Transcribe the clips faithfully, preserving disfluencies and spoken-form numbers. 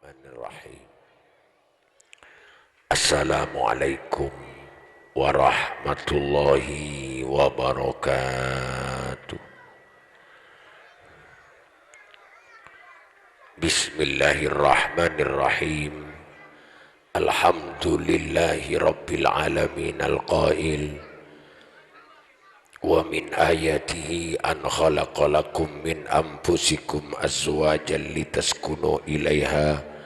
Bismillahirrahmanirrahim. Assalamualaikum warahmatullahi wabarakatuh. Bismillahirrahmanirrahim. Alhamdulillahi rabbil alamin, al-qail, "Wa min ayatihi an khalaqa lakum min anfusikum azwajan litaskunu ilaiha,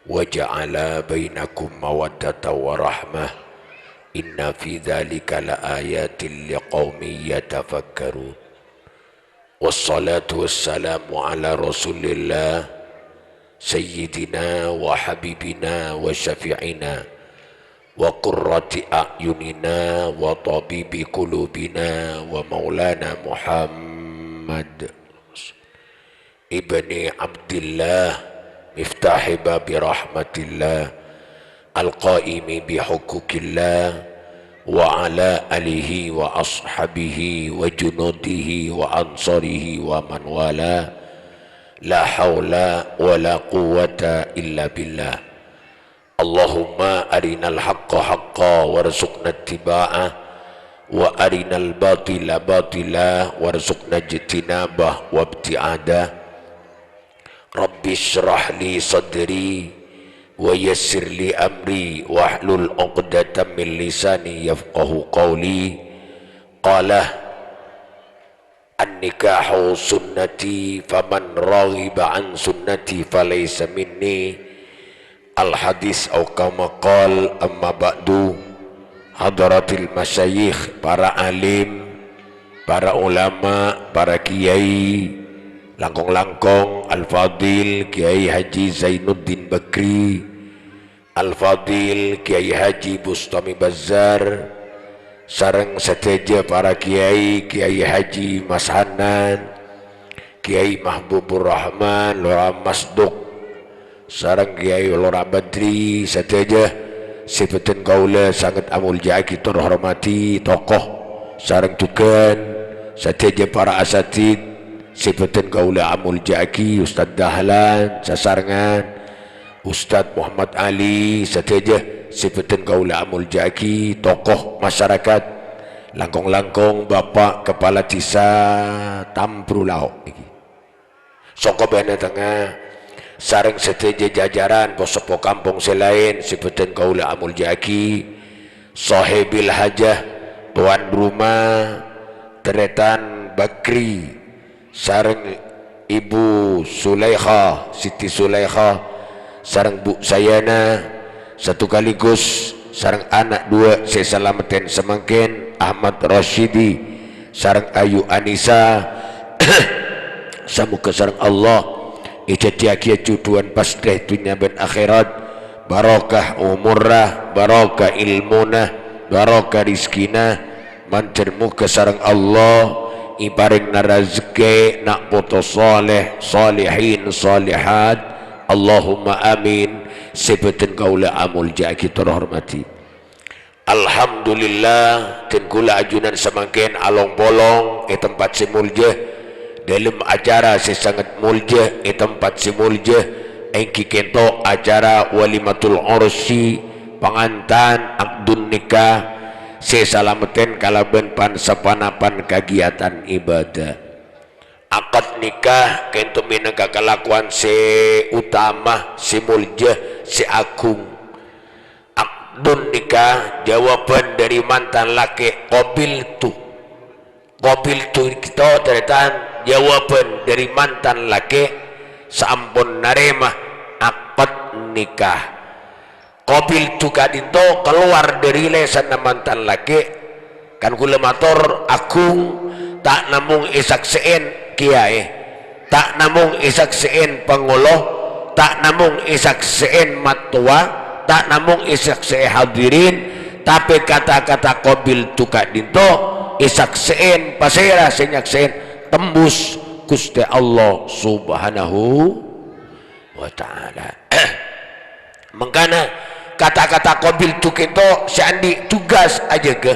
wa ja'ala bainakum mawaddatan wa rahmah, inna fi dzalika la ayatin liqaumin yatafakkarun." Wassalatu wassalamu ala Rasulillah, sayyidina wa habibina wa syafi'ina wa qurrati a'yunina wa tabibi qulubina wa maulana Muhammad ibni Abdillah, miftahi babi rahmatillah, al-qaimi bihuquqillah, wa ala alihi wa ashabihi wa junudihi wa ansarihi wa man wala. La haula wa la quwwata illa billah. Allahumma arinal haqqa haqqa warzuqna ittiba'ah, wa arinal batila batila warzuqna ijtinabah wa ibti'adah. Rabbi shrah li sadri wa yassir li amri wahlul 'uqdatam min lisani yafqahu qawli. Qala, "An-nikahu sunnati, faman raghiba an sunnati falaysa minni." Al-hadis, au kama qal, amma ba'du. Hadratil masyayikh, para alim, para ulama, para kiai, langkong-langkong Al-Fadil Kiai Haji Zainuddin Bakri, Al-Fadil Kiai Haji Bustami Bazzar, sareng sadhâjâ para kiai, Kiai Haji Mas Hanan, Kiai Mahbubur Rahman, Lora Masduk, sareng Kiai Lora Badri, sadhâjâ sè bhâdhân kaulâ sanget amoljâ'aghi tor hormadhi, tokoh sareng jhughân sadhâjâ para asatid sè bhâdhân kaulâ amoljâ'aghi, Ustadz Dahlan, sasarengan, Ustadz Muhammad Ali, sadhâjâ sè bhâdhân kaulâ amoljâ'aghi, tokoh masyarakat, langkong-langkong Bapak Kepala Desa Tambru Lao' nèka. Soko Bâna Tengnga, sareng sadhâjâ jajaran pos seppo kampong sè laèn sè bhâdhân kaulâ amoljâ'aghi, sohibil hajah, tuan rumah, Tarètan Bakri, sareng Ibu Sulaikha, Siti Sulaikha, sareng Bu Sayana, sakalèghus sareng ana' duwâ' sè salameddhân samangkèn, Ahmad Rasyidi sareng Ayu Anisa. Samoghâ sareng Allah èdhâddhiyâghi jhudhuwân pastè dhunnya bân akhèrat, barokah umurra, barokah ilmuna, barokah rizkina, mandhâr moghâ sareng Allah èparèngana rajhekkè na' poto saleh, salihin, salihat. Allahumma amin. Sè bhâdhân kaulâ amoljâ'aghi tor hormadhi. Alhamdulillah, dhân kaulâ ajunan samangkèn along-polong è tempat sè moljâ, dâlem acara sè sanget moljâ, è tempat sè moljâ, èngghi kènto acara walimatul ursy, pangantan akdun nikah, sè salameddhân kalabân pan-sapanapan kagiyatan ibadah. Akad nikah kènto mènangka kalakowan sè utama, sè moljâ, sè agung. Akdun nikah, jawaban dhâri mantan lakè', "Qabiltu." "Qabiltu" kènto, tarètan, jawaban dhâri mantan lakè' saampon narèma akad nikah. "Qabiltu" ka'dinto kalowar dhâri lèsanna mantan lakè'. Kan kaulâ mator agung, ta' namong èsaksè'è kèyaè, ta' namong èsaksè'è pangolo, ta' namong èsaksè'è mattowa, ta' namong èsaksè'è hadirin, tapè kata-kata "qabiltu" ka'dinto èsaksè'è pasèra sè nyaksè'è? Tembus Ghustè Allah Subhanahu wa Ta'ala. Mangkana, kata-kata "qabiltu" kènto sè andi' tugas ajâgâ,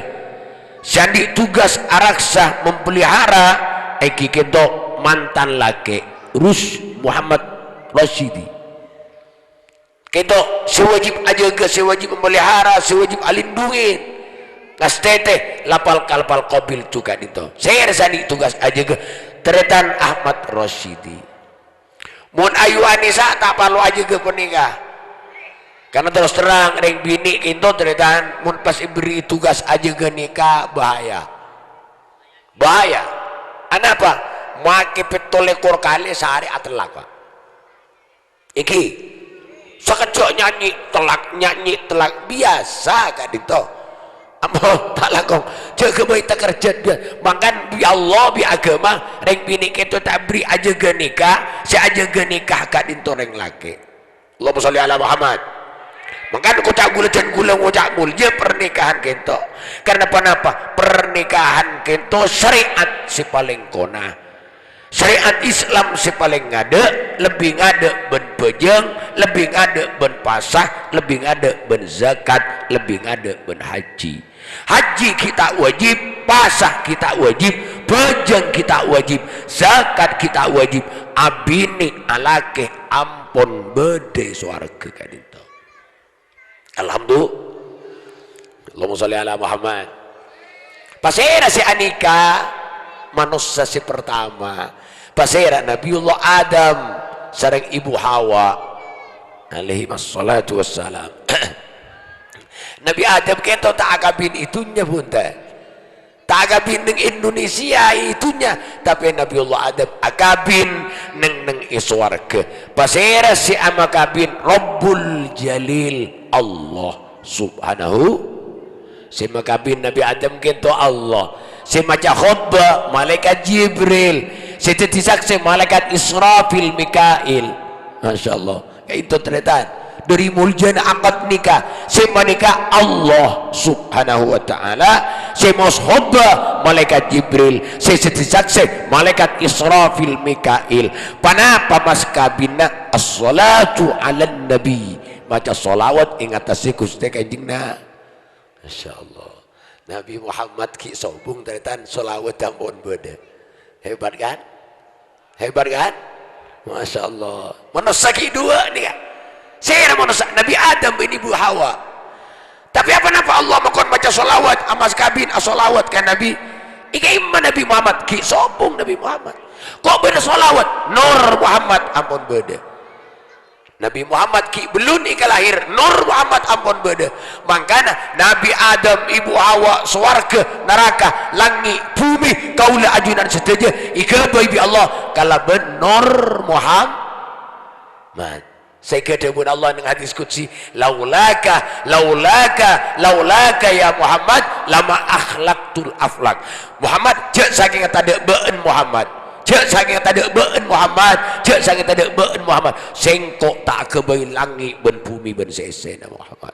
sè andi' tugas araksa, mempelihara, èngghi kènto mantan lakè', Rus Muhammad Rasyidi. Kento sè wajib ajâgâ, sè wajib mamelihara, sè wajib alindungè. Ngastètè lapal-kalpal qabil jhughân kento. Sè rassani tugas ajâgâ, tarètan Ahmad Rasyidi. Mon Ayu Anisa ta' parlo ajâgâ panèka. Karna terros terrang, rèng binè' kento tarètan, mon pas èberri' tugas ajâgâ nèka bahaya. Bahaya. Anapa? Makè pètto lèkor kalè saarè atellak, Pak. Ènggi, sakejjhâ' nyanyi tellak, nyanyi tellak, biyasa ka'dinto. Ampo ta' langkong, jâgâ bhâi takerjhât, biyâ-, mangkana bi' Allah, bi' aghâma, rèng binè' kento ta' èberri' ajâgâ nèka, sè ajâgâ nèka ka'dinto rèng lakè'. Allahumma shalli ala Muhammad. Mangkana koca' ghulâ dân ghulâ ngoca' molja pernikahan kento. Karna ponapa? Pernikahan kento syariat sè palèng kona. Syariat Islam sè palèng ngadâ', lebbi ngadâ' bân bhâjâng, lebbi ngadâ' bân pasa, lebbi ngadâ' bân zakat, lebbi ngadâ' bân hajji. Hajji ghi' ta' wajib, pasa ghi' ta' wajib, bhâjâng ghi' ta' wajib, zakat ghi' ta' wajib, abinè alakè ampon bâdâ è sowarghâ ka'dinto. Alhamdulillah. Allahumma shalli ala Muhammad. Pasèra sè anikah? Manossa sè pertama. Pasèra? Nabiyullah Adam sareng Ibu Hawa alaihi wassalatu wassalam. Nabi Adam kento ta' akabin è dhunnya, bhunten. Ta' akabin neng Indonesia è dhunnya, tapè Nabiyullah Adam akabin neng-neng è sowarghâ. Pasèra sè amakabin? Rabbul Jalil, Allah Subhanahu. Sè makabin Nabi Adam kento Allah. Sè maca khotbah, Malaikat Jibril. Sè dhâddhi saksè, Malaikat Israfil, Mikail. Masya Allah. Ka'dinto tarètan. Dâri moljâna akad nikah, sè manikah Allah Subhanahu wa Ta'ala, sè maos khotbah Malaikat Jibril, sè dhâddhi saksè Malaikat Israfil Mikail. Ponapa mas kabinna? As-shalatu 'alan nabi, maca shalawat è ngatasè Ghustè Kanjeng Na-, Masya Allah. Nabi Muhammad ghi' sobung, tarètan, shalawat ampon bâdâ. Hebat, kan? Hebat, kan? Masya Allah. Manossa ghi' duwâ' nèka. Sèra manossa? Nabi Adam bân Ibu Hawa. Tapè apa napa Allah makon maca shalawat, amas kabin, ashalawat ka Nabi? Ènggi, imma Nabi Muhammad, ghi' sobung Nabi Muhammad. Ko' bâdâ shalawat, Nur Muhammad ampon bâdâ. Nabi Muhammad ghi' bellun èkalahèr, Nur Muhammad ampon bâdâ. Mangkana Nabi Adam, Ibu Hawa, sowarghâ, naraka, langngè', bhumè, kaulâ ajunan sadhâjâ èghâbây bi' Allah kalabân Nur Muhammad. Sèngghâ dhâbuna Allah neng hadis qudsi, "Laulaka, laulaka, laulaka ya Muhammad, lama akhlaqtul aflak." Muhammad, jhâ' sakènga tadâ' bâ'na Muhammad. Jhâ' sakènga tadâ' bâ'na Muhammad. Jhâ' sakènga tadâ' bâ'na Muhammad. Sèngko' ta' aghâbây langngè' bân bhumè bân sè èssèna Muhammad.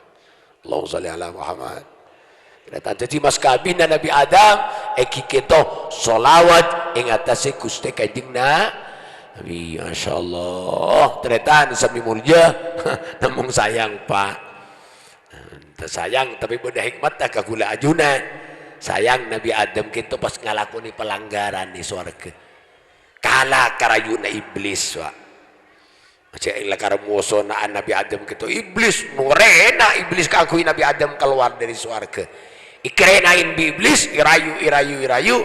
Allahumma shalli ala Muhammad. Tarètan, dhâddhi mas kabinna Nabi Adam, ènggi kento shalawat è ngatasè Ghustè Kanjeng Na-, Nabi. Masya Allah. Tarètan, samè molja. Namong sayang, Pak. Ente sayang, tapè bâdâ hikmatta ka kaulâ ajunan. Sayang, Nabi Adam kento pas ngalakonè palanggaran è sowarghâ. Kala karayuna Iblis, Pak. Jhâ' èlakar mosona Nabi Adam kento. Iblis, morèna Iblis kaangghuy Nabi Adam kalowar dâri sowarghâ. Èkarènaè bi' Iblis, èrayu, èrayu, èrayu.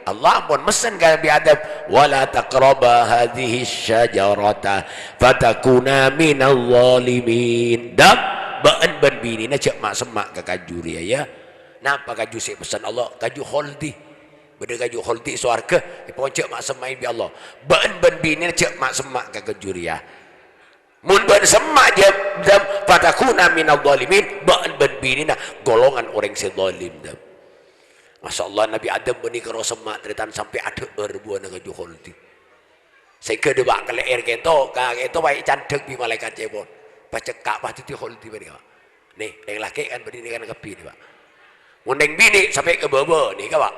Allah ampon messen ka Nabi Adam, "Wa la taqraba hadhihi syajarata fatakuna minadh dhalimin." Dam, bâ'na bân binèna jhâ' ma'-semma' ka kaju rèya, ya. Napa kaju sè èpessen Allah? Kaju kholdi. Bâdâ kaju kholdi è sowarghâ, èpon jhâ' ma'-semma'è bi' Allah. Bâ'na bân binèna jhâ' ma'-semma' ka kaju rèya. Mon bâ'na semma', jhâ-, dam, fatakuna minadh dhalimin, bâ'na bân binèna golongan orèng sè dhalim, dam. Masya Allah, Nabi Adam bânnè karo semma', tarètan, sampè' adhâ'âr buwâna kaju kholdi. Sèngghâ dâpa' kalè'èr kento, ka-, kento paè candhâk bi' malaèkat cèpon. Pacekka' pas dhâddhi kholdi panèka, Pak. Nè, rèng lakè' kan bânnè nèka kabbhi nè, Pak. Mon rèng binè' sampè' ka bâbâ nèka, Pak.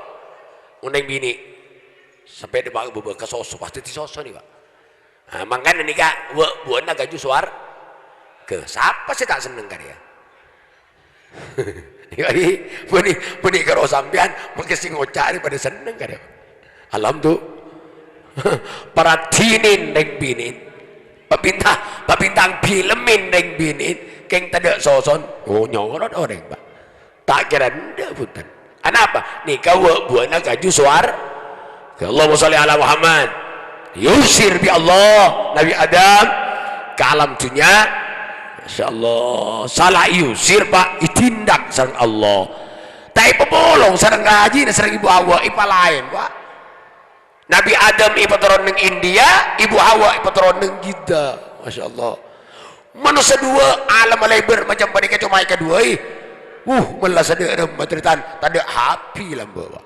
Mon rèng binè' sampè' dâpa' ka bâbâ, ka soso, pas dhâddhi soso nè, Pak. Nah, mangkana nèka wâ-, buwâna kaju sowarghâ. Sapa sè ta' senneng ka rèya? Yâ, i, bânnè, bânnè karo sampèyan, mangkè sè ngoca' rè padâ senneng ka rèya. Alhamdulillah. Para dinin rèng binè'. Pabintang, pabintang filmèn rèng binè'èn, kèng tadâ' soson. Oh, nyorot orèng, Pak. Ta' kèra endâ', bhunten. Anapa? Nèka wâ'-buwâ'na kaju sowar-, Allahumma shalli ala Muhammad. Èusir bi' Allah, Nabi Adam, ka alam dhunnya. Masya Allah. Sala èusir, Pak, ètindak sareng Allah. Ta' èpapolong sareng rajina, sareng Ibu Hawa, èpalaèn, Pak. Nabi Adam èpatoron neng India, Ibu Hawa èpatoron neng Jeddah. Masya Allah. Manossa duwâ' alamma lèbâr macem panèka coma èkaduwâi. Wuh, mella sadhâjâ remma tarètan, tadâ' HP lambâ', Pak.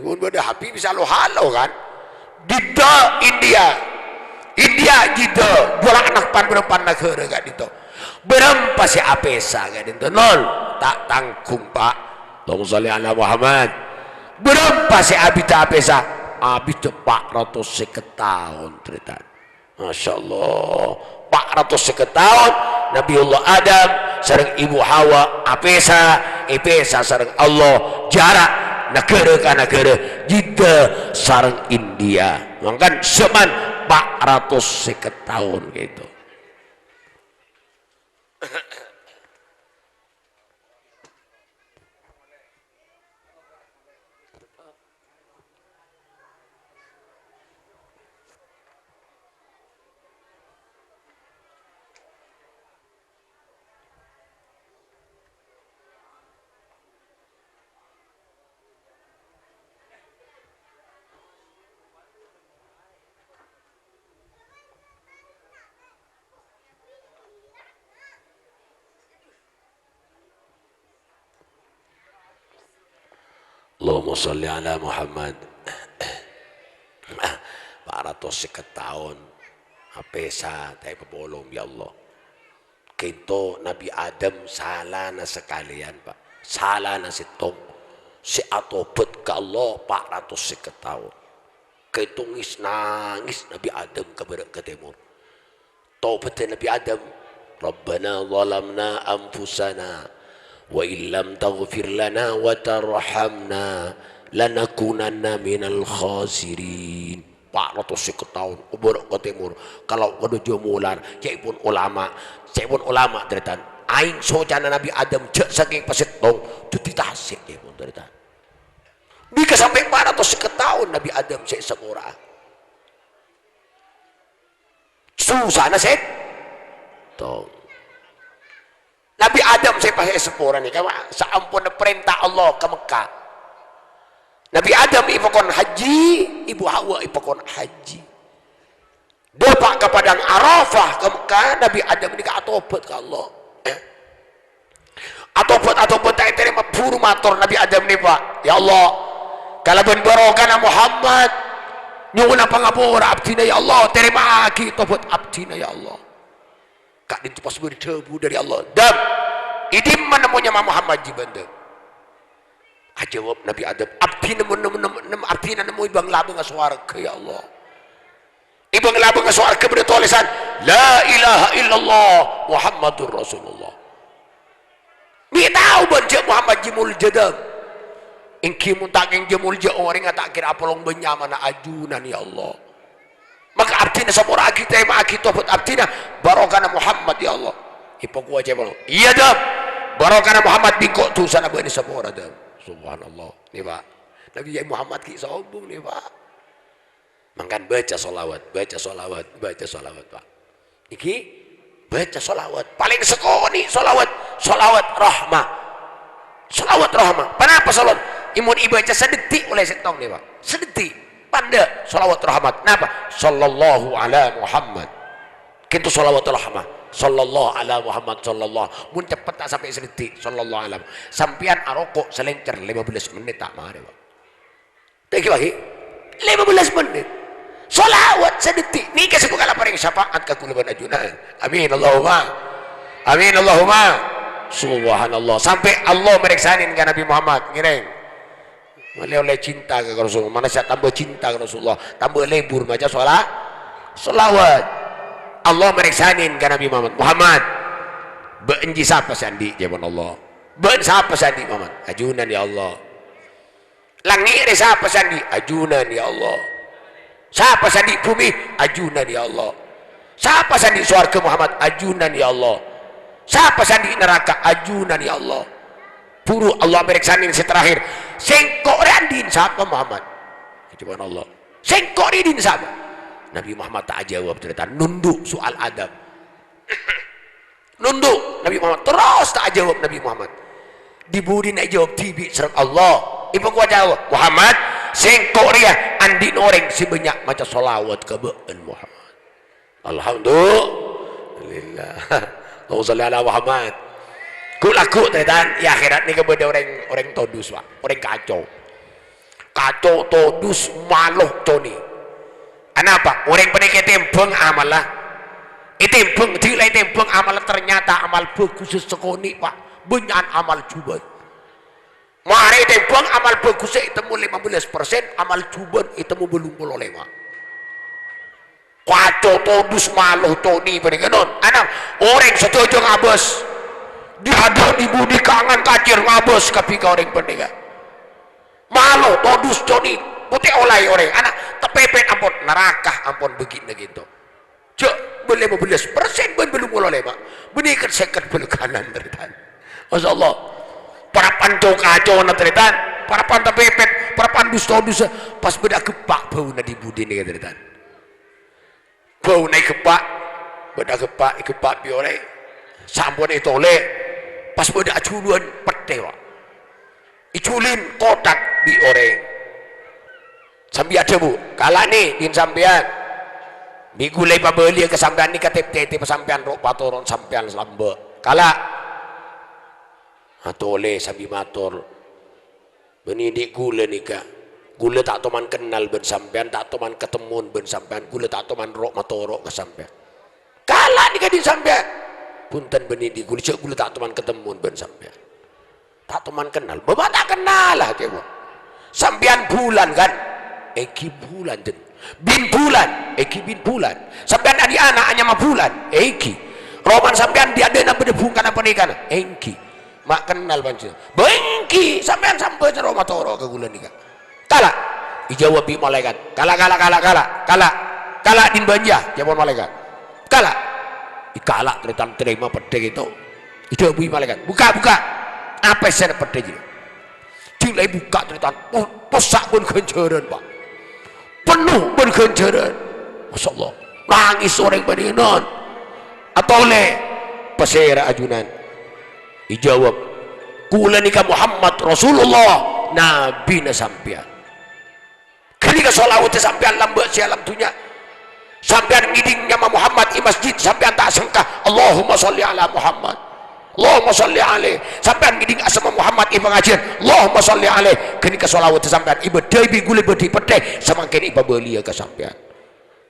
Mon bâdâ HP bisa lo-halo, kan? Jeddah, India. India, Jeddah. Bâlâ'na pan-bârâmpan naghârâ ka'dinto. Bârâmpa sè apèsa ka'dinto? Nol. Ta' tanggung, Pak. Allahumma shalli ala Muhammad. Bârâmpa sè abiddhâ apèsa? Abiddhâ pa' ratos sèket taon, tarètan. Masya Allah. Pa' ratos sèket taon Nabiullah Adam sareng Ibu Hawa apèsa, èpèsa sareng Allah, jhârâ' naghârâ ka naghârâ, Jeddah sareng India. Mangkana jhâman pa' ratos sèket taon, gitu. Allahumma shalli ala Muhammad. Pa' ratos sèket taon apèsa, ta' èpapolong, ya Allah. Ka'dinto Nabi Adam salana sakalèyan, Pak. Salana sèttong. Sè atobhât ka Allah pa' ratos sèket taon. Ka'dinto ngis-nangis Nabi Adam ka bârâ' ka tèmor. Tobhâddhâ Nabi Adam, "Rabbana zalamna anfusana wa illam taghfir lana wa tarhamna lanakunanna minal khasirin." Pa' ratos sèket taon, ka bârâ' ka tèmor, ka lao' ka dâjâ molar, ca'èpon ulama, ca'èpon ulama, tarètan. Aèng socana Nabi Adam, jhâ' sakèng pasèttong, dhâddhi tasè', ca'èpon, tarètan. Nèka sampè' pa' ratos sèket taon Nabi Adam sè èsapora'a. Susana sèttong. Nabi Adam sè pas èsapora nèka, Pak, saamponna parènta Allah ka Mekkah. Nabi Adam èpakon hajji, Ibu Hawa èpakon hajji. Dâpa' ka Padang Arafah ka Mekkah, Nabi Adam nèka atobhât ka Allah. Atobhât, atobhât, ta' ètarèma, buru mator Nabi Adam nèka, "Ya Allah, kalabân barokana Muhammad, nyo'ona pangapora abdhina, ya Allah, tarèma'aghi tobhât abdhina, ya Allah." Ka'dinto pas bâdâ dhâbu dâri Allah, "Adam, è dimma nemmo nyama Muhammad jiyâ bâ'na, Adam?" Ajâwâb Nabi Adam, "Abdhi nemmo, nemmo, nemmo, nemmo, abdhina nemmo è bâng-labângnga sowarghâ, ya Allah." È bâng-labângnga sowarghâ bâdâ tolèsan, "La ilaha illallah Muhammadur Rasulullah." Mè' tao bâ'na jâ' Muhammad jiyâ molja, Adam? Èngghi mon ta' kèng jiyâ molja orèngnga ta' kèra apolong bân nyamana ajunan, ya Allah. Maka abdhina sapora'aghi, tarèma'aghi tobhât abdhina, barokana Muhammad, ya Allah. Èpakowâ ca'èpon, "Iyâ, Adam, barokana Muhammad bi' engko' dhusana bâ'na èsapora, Adam." Subhanallah. Nèka, Pak. Nabi Muhammad ghi' sombong nèka, Pak. Mangkana baca sholawat, baca sholawat, baca sholawat, Pak. Nèka, baca sholawat. Palèng sakonè' sholawat, sholawat rahmah. Sholawat rahmah. Ponapa sholawat? È mon èbâca sadhâddhi' ollè sèttong nèka, Pak. Sadhâddhi'. Pandâ' sholawat rahmat. Napa? Sallallahu ala Muhammad. Kènto sholawat rahmah. Sallallahu ala Muhammad, sallallahu. Mon ceppet ta' sampè' sadhâddhi', sallallahu ala. Sampèyan aroko' salèncèr lèma bellâs mennit ta' marè, Pak. Tèngghi, Pak, ghi? Lèma bellâs mennit. Sholawat sadhâddhi'. Nèka sè bhâkal aparèng syafa'at ka kaulâ bân ajunan. Amin, Allahumma. Amin, Allahumma. Subhanallah. Sampè' Allah marèksanè ka Nabi Muhammad. Ngèrèng. Ollè-ollè cinta ka Rasulullah. Manabi sè tambâ cinta ka Rasulullah. Tambâ lebur maca shola-, sholawat. Allah marèksanè ka Nabi Muhammad. "Muhammad, bâ'na jiyâ sapa sè andi'?" Jâwâbhân Allah. "Bâ'na sapa sè andi', Muhammad?" "Ajunan, ya Allah." "Langngè' rèya sapa sè andi'?" "Ajunan, ya Allah." "Sapa sè andi' bhumè?" "Ajunan, ya Allah." Sapa sè andi' sowarghâ Muhammad? Ajunan, ya Allah. Sapa sè andi' naraka? Ajunan, ya Allah. Buru Allah aperèksanè sè terakhir. Sèngko' rè andi'na sapa, Muhammad? Ajâwâbhâ Allah. Sèngko' rè andi'na sapa? Nabi Muhammad ta' ajâwâb, tarètan. Nondhu' soal adab. Nondhu' Nabi Muhammad. Terros ta' ajâwâb Nabi Muhammad. Di-budina èjâwâb dhibi' sareng Allah. Èpakowat ajâwâb, "Muhammad, sèngko' rèya andi'na orèng sè bânnya' maca shalawat ka bâ'na, Muhammad." Alhamdulillah. Allahumma shalli ala Muhammad. Ghu-lagghu', tarètan, è akhèrat nèka bâdâ orèng, orèng todus, Pak. Orèng kaco. Kaco todus malo conè'. Anapa? Orèng panèka ètèmbhâng amalla. Ètèmbhâng, dhi' la ètèmbhâng amalla, ternyata amal bhâghussa sakonè', Pak. Bânnya'an amal jhubâ'. Marè ètèmbhâng amal bhâghussa ètemmo lèma bellâs persen, amal jhubâ' ètemmo bâllung polo lèma'. Kaco todus malo conè' panèka, non. Ana, orèng sadhâjâ ngabâs. Dhi-adâ' dhi-budhi kangan kacèr ngabâs kabbhi ka orèng panèka. Malo todus conè', potè ollaè orèng. Ana, tapèpèt ampon, naraka ampon bâgi'na ghânto. Jhâ' bâ lèma bellâs persen bân bâllung polo lèma'. Bânnè kèt sèket bâlâkkanan, tarètan. Masya Allah. Parappa'na co-kacona, tarètan. Parappa'na tapèpèt, parappa'na dus-todusa. Pas bâdâ agheppa' bâuna dhi-budhi nèka, tarètan. Bâuna ègheppa', bâdâ agheppa', ègheppa' bi' orèng. Sampon ètolè, pas bâdâ ajhulun pettè, Pak. Èjhulun kothak bi' orèng. Sambi adhâbu, "Kala' nè, dhin sampèyan. Bi' ghulâ èpabâliyâ ka sampèyan nèka tep-tètep sampèyan ro' patoron sampèyan lambâ'. Kala'." Atolè sambi mator. Bânnè dhi' ghulâ nèka, ghulâ ta' toman kennal bân sampèyan, ta' toman katemmon bân sampèyan, ghulâ ta' toman ro'-matoro' ka sampèyan. Kala' nèka dhin sampèyan. Bhunten bânnè dhi' ghulâ, jhâ' ghulâ ta' toman katemmon bân sampèyan. Ta' toman kennal. Bâ' ma' ta' kennal, la, cèmo. Sampèyan Bulan, kan? Èngghi Bulan, dân. Bin Bulan, èngghi bin Bulan. Sampèyan andi' ana' anyama Bulan, èngghi. Romana sampèyan dhi-adâ'na bâdâ bhungkana panèkana, èngghi. Ma' kennal panjhennengan. Bâ' èngghi, sampèyan sambâ' ro'-matoro' ka ghulâ nèka. Kala'. Èjâwâb bi' malaèkat. "Kala', kala', kala', kala', kala'. Kala' dhin bânjâ," ca'èpon malaèkat. "Kala'." Èkala' tarètan tarèma pettè ghânto. Èdhâbuwi malaèkat, "Bukka', bukka'." Apèsèna pettè jârèya. Dhi' la èbukka' tarètan. Po-, possa' bân ghânjhârân, Pak. Penno bân ghânjhârân. Masya Allah. Nangès orèng bânnè, non. Atolè. "Pasèra ajunan?" Èjâwâb, "Ghulâ nèka Muhammad Rasulullah, nabbhina sampèyan." Ghânèka shalawatta sampèyan lambâ' sè alam dhunnya. Sampèyan ngèdhing nyama Muhammad è masjid, sampèyan ta' sengka, "Allahumma shalli ala Muhammad. Allahumma shalli alaih." Sampèyan ngèdhing asma Muhammad è pangajiân, "Allahumma shalli alaih." Ghânèka shalawatta sampèyan èbâddhâi bi' ghulâ bâdhi pettè, samangkèn èpabâliyâ ka sampèyan.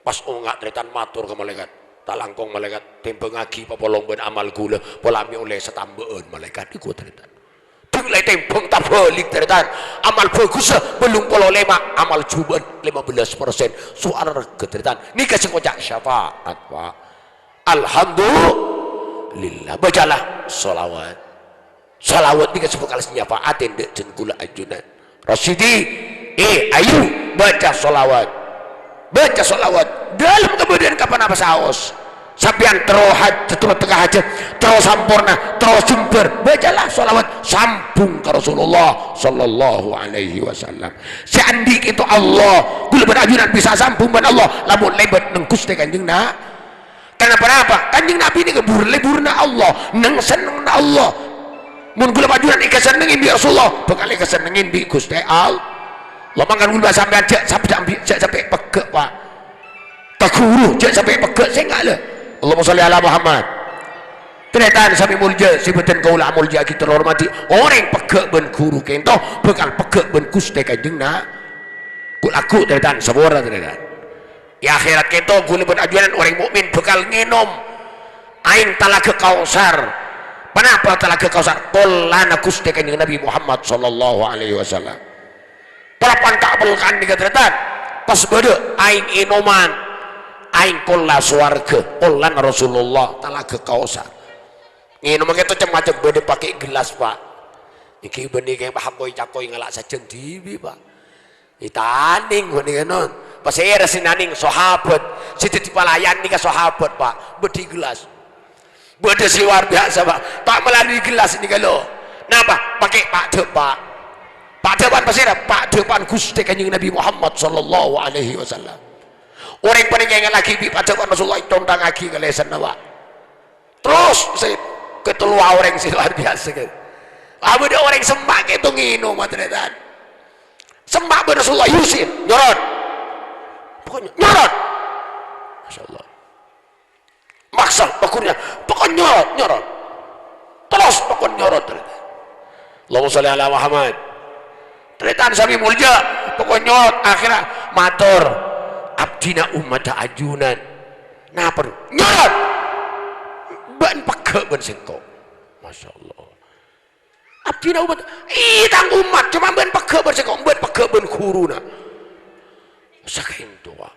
Pas onga' tarètan mator ka malaèkat, "Ta' langkong, malaèkat, tèmbhângaghi papolong bân amal ghulâ, pola mè' ollè satambâ'ân, malaèkat." Èko tarètan. Dhi' la ètèmbhâng tabhâlik, tarètan. Amal bhâghussa bâllung polo lèma', amal jhubâ' lèma bellâs persen. Sowarghâ, tarètan. Nèka sè ngoca' syafaat, Pak. Alhamdulillah. Bacalah shalawat. Shalawat nèka sè bhâkal nyafa'atè dâ' dân ghulâ ajunan. Rasyidi, eh, ayu, baca shalawat. Baca shalawat. Dâlem kabâdâ'ân kapan apa saos. Sampèyan terro haj-, terro teka hajat, terro samporna, terro jembhâr. Bacalah shalawat sambung ka Rasulullah sallallahu alaihi wasallam. Sè andi' ghânto Allah, ghulâ bân ajunan bisa sambung bân Allah, lamon lèbât neng Ghustè Kanjeng Na-, Karana ponapa? Kanjeng Nabi nèka bur-, lebburna Allah, neng-sennengnganna Allah. Mon ghulâ bân ajunan èkasennengngè bi' Rasulullah, bhâkal èkasennengngè bi' Ghustè All-, Allah. Mangkana ghulâ sampèyan jhâ' samp-, samp-, jhâ' sampè' pegghâ', Pak. Ka ghuru, jhâ' sampè' pegghâ', sènga' la. Allahumma shalli ala Muhammad. Tarètan sami molja, sè bhâdhân kaulâ amolja'aghi terhormati. Orèng pegghâ' bân ghuru ghânto, bhâkal pegghâ' bân Ghustè Kanjeng Na-, ghu-, lagghu' tarètan, sabhârâ tarètan. È akhèrat ghânto, ghulâ bân ajunan orèng mukmin bhâkal ngènom aèng Talaga Kautsar. Ponapa Talaga Kautsar? Polana Ghustè Kanjeng Nabi Muhammad sallallahu alaihi wasallam. Parappa'na kapèlkan nèka, tarètan. Pas bâdâ aèng ènoman, aèng pola sowarghâ, polana Rasulullah, Talaga Kautsar. Ngènoma ghânto cem-macem, bâdâ pakè' gellas, Pak. Èngghi bânnè kèng pahakoy-cakoy ngala' sajân dhibi', Pak. Ètanèng bânnè kènon. Pasèra sè nanèng sahabat, sè dhâddhi pelayan nèka sahabat, Pak. Bâdâ gelas. Bâdâ sè luar biasa, Pak. Ta' melalui gelas nèka, lo. Napa? Pakè pa'dâpa'. Pa'dâpa'an pasèra? Pa'dâpa'an Ghustè Kanjeng Nabi Muhammad sallallahu alaihi wasallam. Orèng panèka èngallaghi bi' pa'dâpa'an Rasulullah, ècontangngaghi ka lèsanna, Pak. Terros sè katellowa orèng sè luar biasa, kan. Abâdâ orèng semma' kèto ngènom, tarètan. Semma' bân Rasulullah, Yusin, nyorot. Pokoknya, nyorot. Masya Allah. Maksa, pokoknya, pokoknya nyorot, nyorot. Terros, pokoknya nyorot, tarètan. Allahumma sholli ala Muhammad. Tarètan sami molja, pokoknya nyorot. Akhirnya, mator. Abdhina ommatta ajunan. Napa, nyorot? Bâ'na pegghâ' bân sèngko'. Masya Allah. Abdhina ommat. Iyâ, tang ommat. Coma bâ'na pegghâ' bân sèngko'. Bâ'na pegghâ' bân ghuruna. Sakènto, Pak.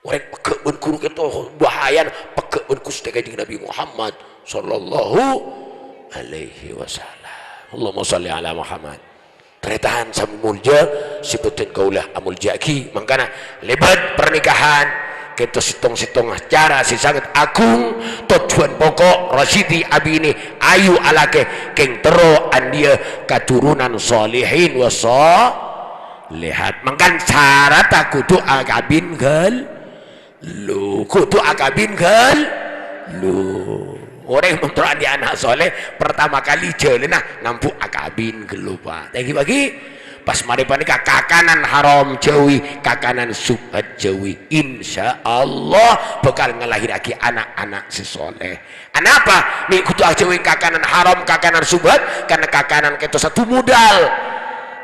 Orèng pegghâ' bân ghuru kèto bahayana. Pegghâ' bân Ghustè Kanjeng Nabi Muhammad sallallahu alaihi wasallam. Allahumma sholli ala Muhammad. Tarètan sami molja, sè bhâdhân kaulâ amolja'aghi. Mangkana, lèbât parnikahan, kènto sèttong-sèttongnga acara sè sanget agung, tojjhuwân poko', Rasyidi abinè, Ayu alakè, kèng terro andi'â katurunan shalihin wa shalihat. Mangkana saratta kodhu akabin ghâl- Lu, kodhu akabin ghâl-, lu. Orèng mon terro andi'â ana' soleh, pertama kali jhâlânna nambu' akabin ghâllu, Pak. Tèngghi bâgi. Pas marè panèka kakanan haram jhâuwi, kakanan subhat jhâuwi. Insyaallah bhâkal ngalahèrraghi ana'-ana' sè soleh. Anapa? Mè' kodhu ajhâuwi kakanan haram, kakanan subhat, karna kakanan kèto satu modal.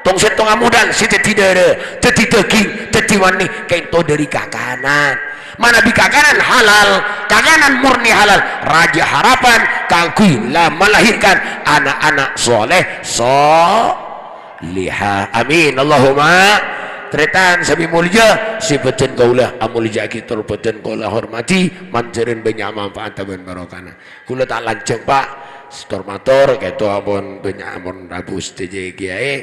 Tong-sèttongnga modal, sè dhâddhi dârâ, dhâddhi dhâghing, dhâddhi mani, kènto dâri kakanan. Manabi kakanan halal, kakanan murni halal, rajâ harapan kaangghuy la-, melahirkan ana'-ana' soleh, solehah. Amin. Allahumma. Tarètan sami molja, sè bhâdhân kaulâ amolja'aghi, tor bhâdhân kaulâ hormadhi, mandhârân bânnya' manfaatta bân barokahna. Kaulâ ta' lanjhâng, Pak. Setor mator, kèto ampon bânnya' ampon rabu sadhâjâ kèyaè.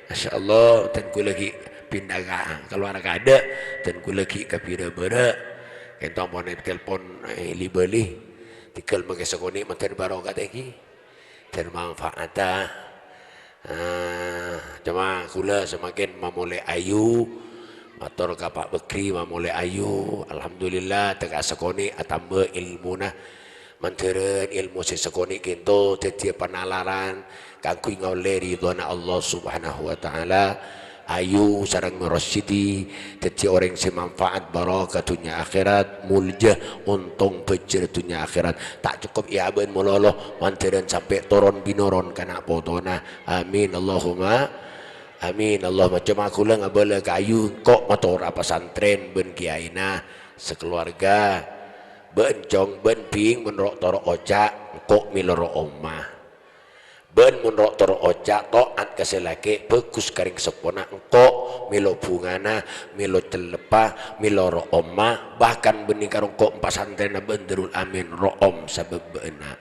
Masyaallah, dân kaulâ ghi' pinda ka, kalowar kaadâ', dân kaulâ ghi' ka bira-bârâ'. Kèto ampon ètelpon, eh, li-bâli. Tèngghâl mangkè sakonè' mandhâr barokah tèngghi. Dân manfaatta. Ah, coma kaulâ samakèn mamolè ayu, mator ka Pak Bekri mamolè ayu. Alhamdulillah, tèka sakonè' atamba èlmona. Mandhârân èlmo sè sakonè' kènto dhâddhiyâ panalaran kaangghuy ngaollè ridhâna Allah Subhanahu wa Ta'ala. Ayu sareng Rasyidi dhâddhiyâ orèng sè manfaat, barokah dhunnya akhèrat, molja, ontong bhâjjhrâ dhunnya akhèrat. Ta' cokop è abâ'na malolo, mandhârân sampè' toron binoron ka na' potona. Amin, Allahumma amin. Allahumma. Coma kaulâ ngabâlâ ka Ayu, engko' matora pasantrèn bân kèyaèna sakalowarga. Bâ'na, Cong, bâ'na, Bing, mon ro'-toro' oca', engko' mèlo ro'omma. Bâ'na mon ro'-toro' oca', to'at ka sè lakè', bhâghus ka rèng seppona, engko' mèlo bhungana, mèlo celleppa, mèlo ro'omma, bahkan bânnè karo engko' pasantrènna bâ'na Darul Amin, ro'om sabâb bâ'na.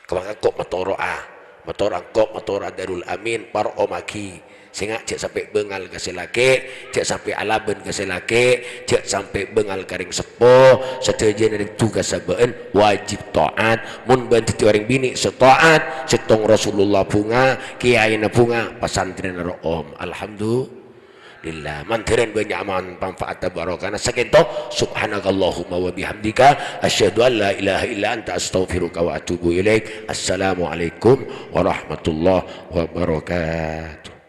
Kemma engko' matoro'a, matora engko' matora Darul Amin, paro'ommaghi. Sènga' jhâ' sampè' bângal ka sè lakè', jhâ' sampè' alabân ka sè lakè', jhâ' sampè' bângal ka rèng seppo, sadhâjâna rèng duka sabâ'na wajib ta'at. Mon bâ'na dhâddhi orèng binè' sè ta'at, sèttong Rasulullah bhunga, kèyaèna bhunga, pasantrènna ro'om. Alhamdulillah. Mandhârân bânnya' manfaatta barokana sakènto. Subhanakallahumma wa bihamdika, asyhadu an la ilaha illa anta, astaghfiruka wa atubu ilaik. Assalamualaikum warahmatullahi wabarakatuh.